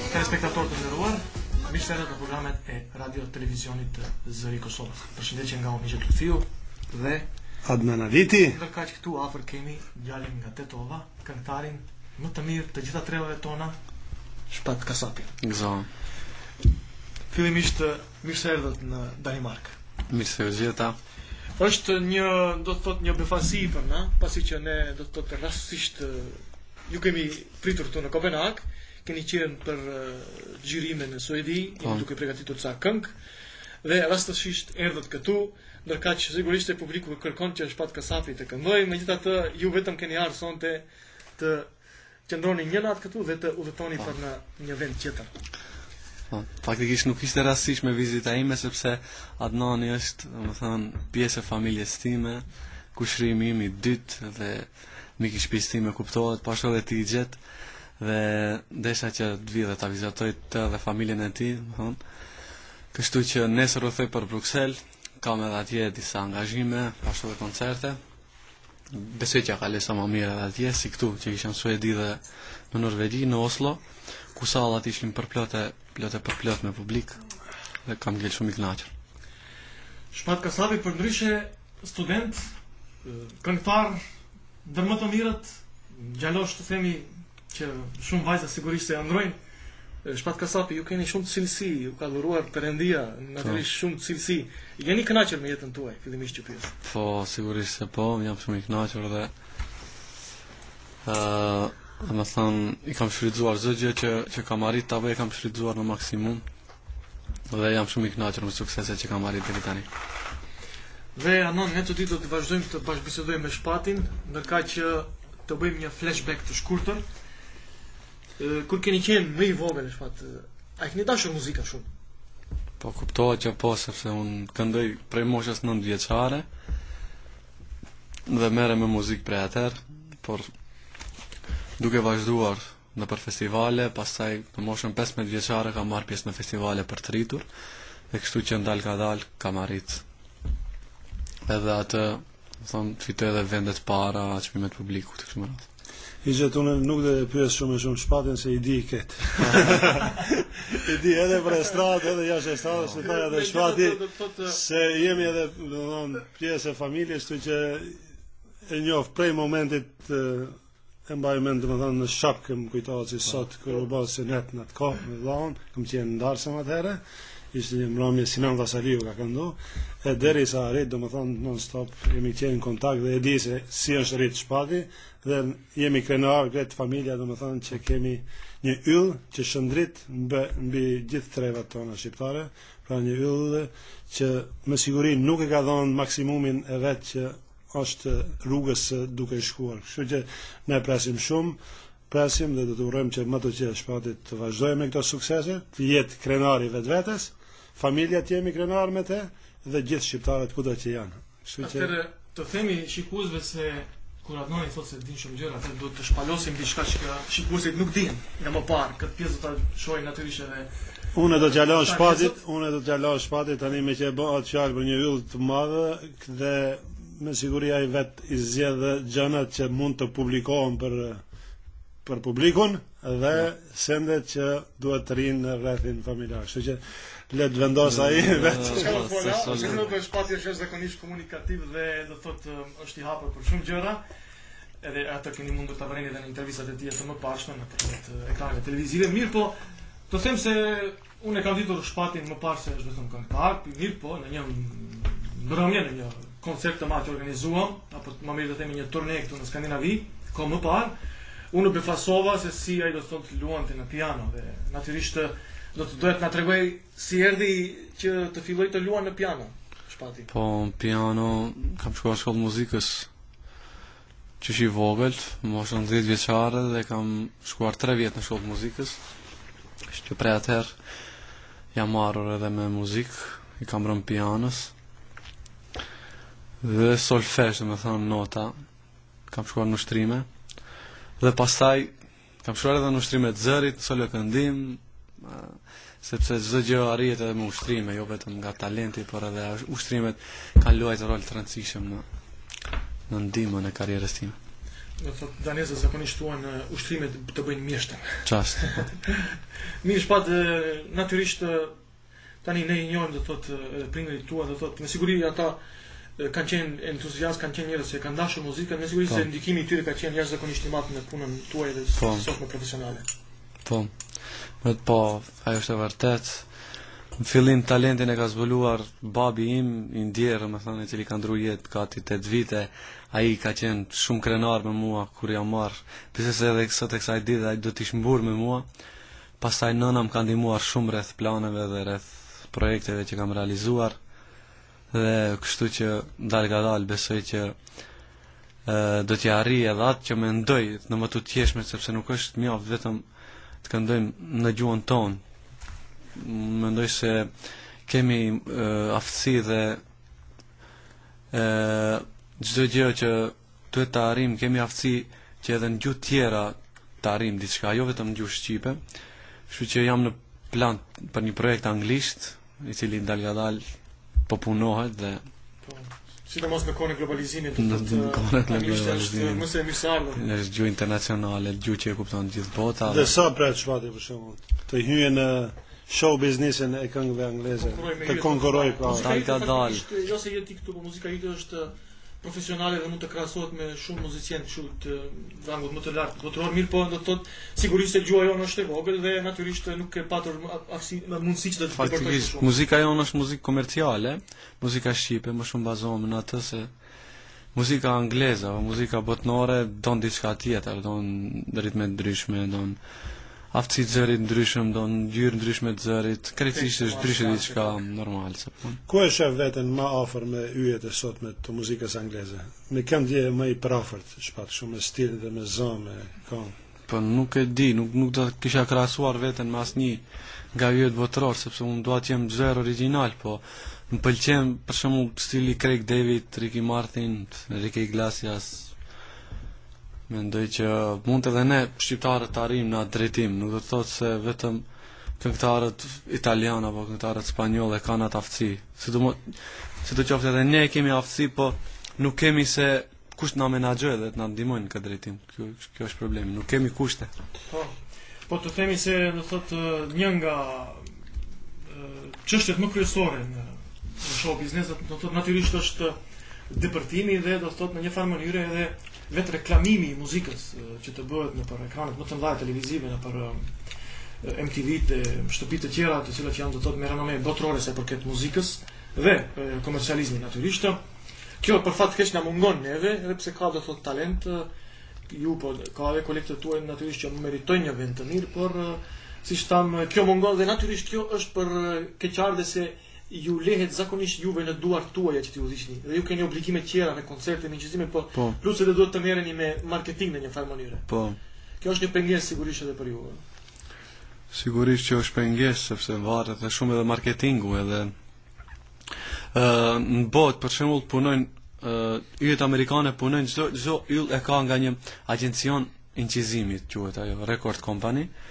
Telespektatorë të nderuar, mirë se erdhët në programet e Radio Televizionit të Zëri i Kosovës. Përshëndetje nga unë Hixhet Lutfiu dhe Adnan Aliti. Ndërkaq këtu afër kemi djalin nga Tetova, këngëtarin më të mirë të gjitha trevave tona, Shpat Kasapi. Gëzohem. Fillimisht mirë se erdhët në Danimarkë. Mirë se ju gjeta. Është një, do të thotë një befasi për na, pasi që ne do të thotë rastësisht ju kemi pritur këtu në Kopenhagë, keni qenë për xhirime në Suedi, jemi po. duke përgatitur ca këngë dhe rastësisht erdhët këtu, ndërkaq sigurisht se publiku kërkon që Shpat Kasapi të këndojë, megjithatë ju vetëm keni ardhur sonte të qëndroni një natë këtu dhe të udhëtoni po. për në një vend tjetër. Po, faktikisht nuk ishte rastësishme vizita ime sepse Adnani është, domethënë, pjesë e familjes time, kushërimi im i dytë dhe mik i shtëpisë time kuptohet, po ashtu edhe ti Hixhet dhe desha që të vi dhe ta vizitoj të dhe familjen e tij, domethënë. Kështu që nesër udhëtoj për Bruksel, kam edhe atje disa angazhime, po ashtu edhe koncerte. Besoj që kaloj sa më mirë edhe atje, si këtu që isha në Suedi dhe në Norvegji, në Oslo, ku sallat ishin përplot e plot e përplot me publik dhe kam ngel shumë i kënaqur. Shpat Kasapi përndryshe student, këngëtar ndër më të mirët, djalosh të themi që shumë vajza sigurisht se ëndërrojnë. Shpat Kasapi, ju keni shumë cilësi, ju ka dhuruar Perëndia, natyrisht po. shumë cilësi. Jeni kënaqur me jetën tuaj, fillimisht ju pyes. Po, sigurisht se po, jam shumë i kënaqur dhe ë uh, domethënë, i kam shfrytëzuar çdo gjë që që kam arrit ta bëj, e kam shfrytëzuar në maksimum. Dhe jam shumë i kënaqur me sukseset që kam arrit deri tani. Dhe Adnan, ne të dy do të vazhdojmë të bashkëbisedojmë me Shpatin, ndërkaq që të bëjmë një flashback të shkurtër. Kur keni qenë më i vogël Shpat, a e keni dashur muzikën shumë? Po kuptohet që po, sepse unë këndoj prej moshës 9 vjeçare dhe merrem me muzikë prej atëherë, por duke vazhduar nëpër festivale, pastaj në moshën 15 vjeçare kam marrë pjesë në festivale për të rritur dhe kështu që dal ka dal kam arrit edhe atë, thonë, fitoj edhe vendet para, çmimet publikut kështu me radhë. Hixhet unë nuk do e pyes shumë e shumë Shpatin se i di këtë. I di edhe për estradë, edhe jashtë estradës, se tha edhe Shpati se jemi edhe, domethënë, pjesë e familjes, kështu që e njoh prej momentit E mbaj mend domethënë në Shapkë më kujtohet si sot kur u bë synet në atë kohë me vllaun, kam qenë në darsëm atëherë. Ishte një mbrëmje Sinan Vasaliu ka këndu, e derisa arrit domethënë non stop jemi qenë në kontakt dhe e di se si është rrit Shpati dhe jemi krenar krejt familja domethënë që kemi një yll që shndrit mbi, mbi gjithë trevat tona shqiptare, pra një yll që me siguri nuk e ka dhënë maksimumin e vet që është rrugës duke shkuar. Kështu që ne presim shumë, presim dhe do të urojmë që më tutje Shpati të vazhdojë me këto suksese, të jetë krenar i vetvetes, familja të jemi krenar me të dhe gjithë shqiptarët kudo që janë. Kështu që Atëherë të themi shikuesve se kur Adnani thotë se din shumë gjëra, atëherë duhet të shpalosim diçka që shikuesit nuk dinë nga më parë. Këtë pjesë do ta shohin natyrisht edhe Unë do t'ia lë Shpatit, unë do t'ia lë Shpatit tani me që e bëhet fjalë për një yll të madh dhe. me siguri ai vet i zgjedh gjërat që mund të publikohen për për publikun dhe sendet që duhet të rrinë në rrethin familjar. Kështu që le të vendosë ai vetë. Çka do të thonë? Çka do të thotë Shpati është jashtëzakonisht komunikativ dhe do të thotë është i hapur për shumë gjëra. Edhe atë keni mundur ta vëreni edhe në intervistat e tij të mëparshme nëpërmjet ekraneve televizive. Mirëpo, të them se unë e kam ditur Shpatin më parë se është vetëm këngëtar, mirëpo në një mbrëmje në një koncert të madh që organizuam, apo më mirë të themi një turne këtu në Skandinavi, kohë më parë, unë u befasova se si ai do të thotë luante në piano dhe natyrisht do të doja të na tregojë si erdhi që të fillojë të luan në piano. Shpati. Po, në piano kam shkuar në shkollë muzikës qysh i vogël, moshën 10 vjeçare dhe kam shkuar 3 vjet në shkollë muzikës. Kështu që prej atëherë jam marrur edhe me muzikë, i kam rënë pianos. Dhe solfezh, domethënë nota, kam shkuar në ushtrime. Dhe pastaj kam shkuar edhe në ushtrime të zërit, solo këndim, sepse çdo gjë arrihet edhe me ushtrime, jo vetëm nga talenti, por edhe ushtrimet kanë luajtur rol të rëndësishëm në në ndihmën e karrierës time. Do të thotë danezët zakonisht thuan ushtrimet të bëjnë mjeshtër. Çast. Mirë Shpat natyrisht Tani ne i njohim do thotë edhe prindërit tua do thotë me siguri ata kanë qenë entuziast, kanë qenë njerëz që kanë dashur muzikën, me siguri po. se ndikimi i tyre ka qenë jashtëzakonisht i madh në punën tuaj dhe po. sot më profesionale. Po. Me po, ajo është e vërtetë. Në fillim talentin e ka zbuluar babi im, i ndjerë, domethënë, i cili ka ndrru jetë gati 8 vite. Ai ka qenë shumë krenar me mua kur jam marrë. Besoj se edhe sot e kësaj dite ai do të ish mburr me mua. Pastaj nëna më ka ndihmuar shumë rreth planeve dhe rreth projekteve që kam realizuar dhe kështu që dalngadalë besoj që e, do t'ia arrij edhe atë që mendoj në më të thjeshme sepse nuk është mjaft vetëm të këndojmë në gjuhën tonë. Mendoj se kemi e, aftësi dhe e, çdo gjë që duhet të arrijmë, kemi aftësi që edhe në gjuhë tjera të arrijmë diçka, jo vetëm në gjuhë shqipe. Kështu që jam në plan për një projekt anglisht, i cili dalngadalë po punohet dhe po, sidomos në kohën e globalizimit, do të thotë anglisht është më se mirëseardhur. Është gjuhë internacionale, gjuhë që e kupton gjithë bota. Dhe sa pret Shpati për shembull, të hyjë në show biznesin e këngëve angleze, të konkurrojë pra. Dalngadalë. Jo se je ti këtu, po muzika jote është profesionale dhe mund të krahasohet me shumë muzicientë kështu të rangut më të lartë botëror, mirëpo do të thotë sigurisht se gjuha jonë është e vogël dhe natyrisht nuk ke patur aftësi mundësi që të depërtosh shumë. Muzika jonë është muzikë komerciale, muzika shqipe më shumë bazohem në atë se muzika angleze apo muzika botnore don diçka tjetër, don ritme të ndryshme, don aftësi të zërit ndryshëm, don ngjyrë ndryshme të zërit, krejtësisht është ndryshe diçka normal se po. Ku e sheh veten më afër me yjet e sotme të muzikës angleze? Me kënd je më i përafërt, Shpat, shumë me stil dhe me zë, me këngë? Po nuk e di, nuk nuk do të kisha krahasuar veten me asnjë nga yjet botëror, sepse unë dua të jem çdo herë origjinal, po më pëlqen për shembull stili Craig David, Ricky Martin, Enrique Iglesias, Mendoj që mund edhe ne shqiptarët të arrijmë në atë drejtim, nuk do të thotë se vetëm këngëtarët italianë apo këngëtarët spanjollë e kanë atë aftësi. Sidomos sido qoftë edhe ne kemi aftësi, po nuk kemi se kush të na menaxhojë dhe të na ndihmojë në këtë drejtim. Kjo kjo është problemi, nuk kemi kushte. Po. Po të themi se do thotë një nga çështjet më kryesore në në show business do thotë natyrisht është depërtimi dhe do thotë në një farë mënyre edhe vetë reklamimi i muzikës që të bëhet nëpër ekranet më të mëdha televizive, nëpër MTV dhe shtëpi të tjera, të cilat janë do thotë me renome botërore sa i përket muzikës dhe komercializmit natyrisht. Kjo për fat keq na mungon neve, edhe pse ka do thotë talent, ju po ka edhe kolegët tuaj natyrisht që meritojnë një vend të mirë, por siç thamë, kjo mungon dhe natyrisht kjo është për keqardhje se ju lehet zakonisht juve në duart tuaja që t'i udhëhiqni dhe ju keni obligime të tjera me koncerte, me incizime, po, po. plus edhe duhet të merreni me marketing në një farë mënyre. Po. Kjo është një pengesë sigurisht edhe për ju. Sigurisht që është pengesë sepse varet edhe shumë edhe marketingu edhe ë në botë për shembull punojnë ë yjet amerikane punojnë çdo çdo yll e ka nga një agjencion incizimi quhet ajo record company.